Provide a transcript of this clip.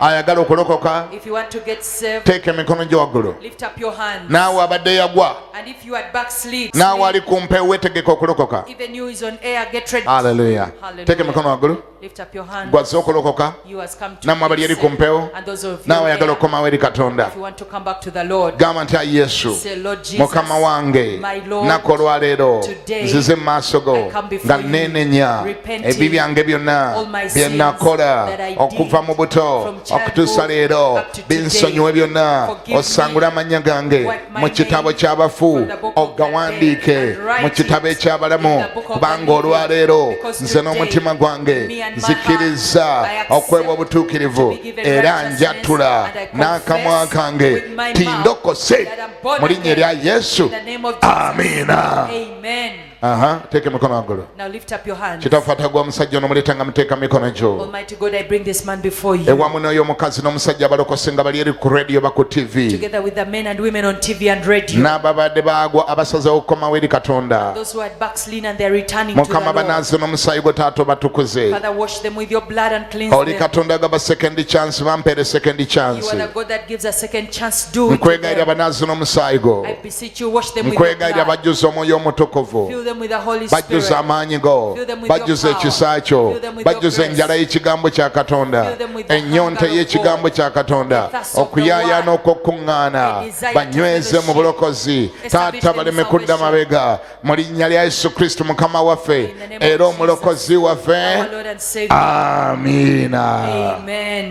Ayagala okulokoka, If you want to get saved, teeka emikono gyo waggulu. Lift up your hands. Naawe abadde yagwa, And if you had backslid, naawe ali ku mpewo, wetegeka okulokoka. Even you is on air, get ready. Haleluya. Hallelujah. Teeka emikono waggulu. Lift up your hands. Gwazze okulokoka, You has come to nammwe abali get eri ku saved. mpewo, And those of you naawe ayagala there, okukomawo eri Katonda, if you want to come back to the Lord, gamba nti, "Ayi Yesu, say, 'Lord Jesus, Mukama wange, my Lord, nnaku olwaleero today nzize mu maaso go I come before nga you, neenenya repenting ebibi byange byonna all my bye sins nakola that I did okuva mu buto from childhood okutuusa leero. Up to today. Binsonyiwe byonna. Forgive me. Osangule amannya gange Wipe my mu kitabo name ky'abafu, from the book of the ogawandiike dead and write mu kitabo it eky'abalamu, in the book of the kubanga living. olwaleero Because nze today, n'omutima gwange me and my nzikiriza heart, I accept okuweebwa obutuukirivu, to be given era righteousness, njatula and I n'akamwa confess kange with my ti mouth ndokose that I'm born mu linnya erya again. Yesu. In the name of Jesus. Amiina. Amen. Aha, teeka emikono waggulu. Now lift up your hands. Kitaffe atagwa, omusajja onomuleeta nga muteeka mikono gyo, Almighty God, I bring this man before you. Ewamu n'oyo omukazi n'omusajja abalokose nga bali eri ku rediyo ba ku TV, Together with the men and women on TV and radio. N'ababadde baagwa abasazeewo okukomawo eri Katonda. Those who had backslidden and they're returning to the Mukama, Lord. banaaze n'omusaayi gwo, Taata, obatukuze. Father, wash them with your blood and cleanse Oli them. Katonda agaba second chance, bampeere second You are chance. the God that gives a second chance. Do it to Nkwegayirira, them. banaaze n'omusaayi gwo. I beseech you, wash them with your Nkwegayirira, blood. bajjuze Omwoyo Omutukuvu. Fill them with the Holy Bajjuze Spirit. amaanyi go. Fill them with your Bajjuze power. ekisa kyo. Fill them with your Bajjuze grace. enjala y'ekigambo kya Katonda, Fill them with the ennyonta hunger of y'ekigambo God. kya Katonda, The thirst of the okuyaayaana word. okw'okuŋŋaana. The desire to Banyweze mu fellowship. bulokozi, Establish Taata, them in baleme kudda salvation. mabega, mu linnya lya Yesu Kristo, Mukama waffe In the name of era Jesus, Omulokozi waffe. our Lord and Savior. Amiina. Amen.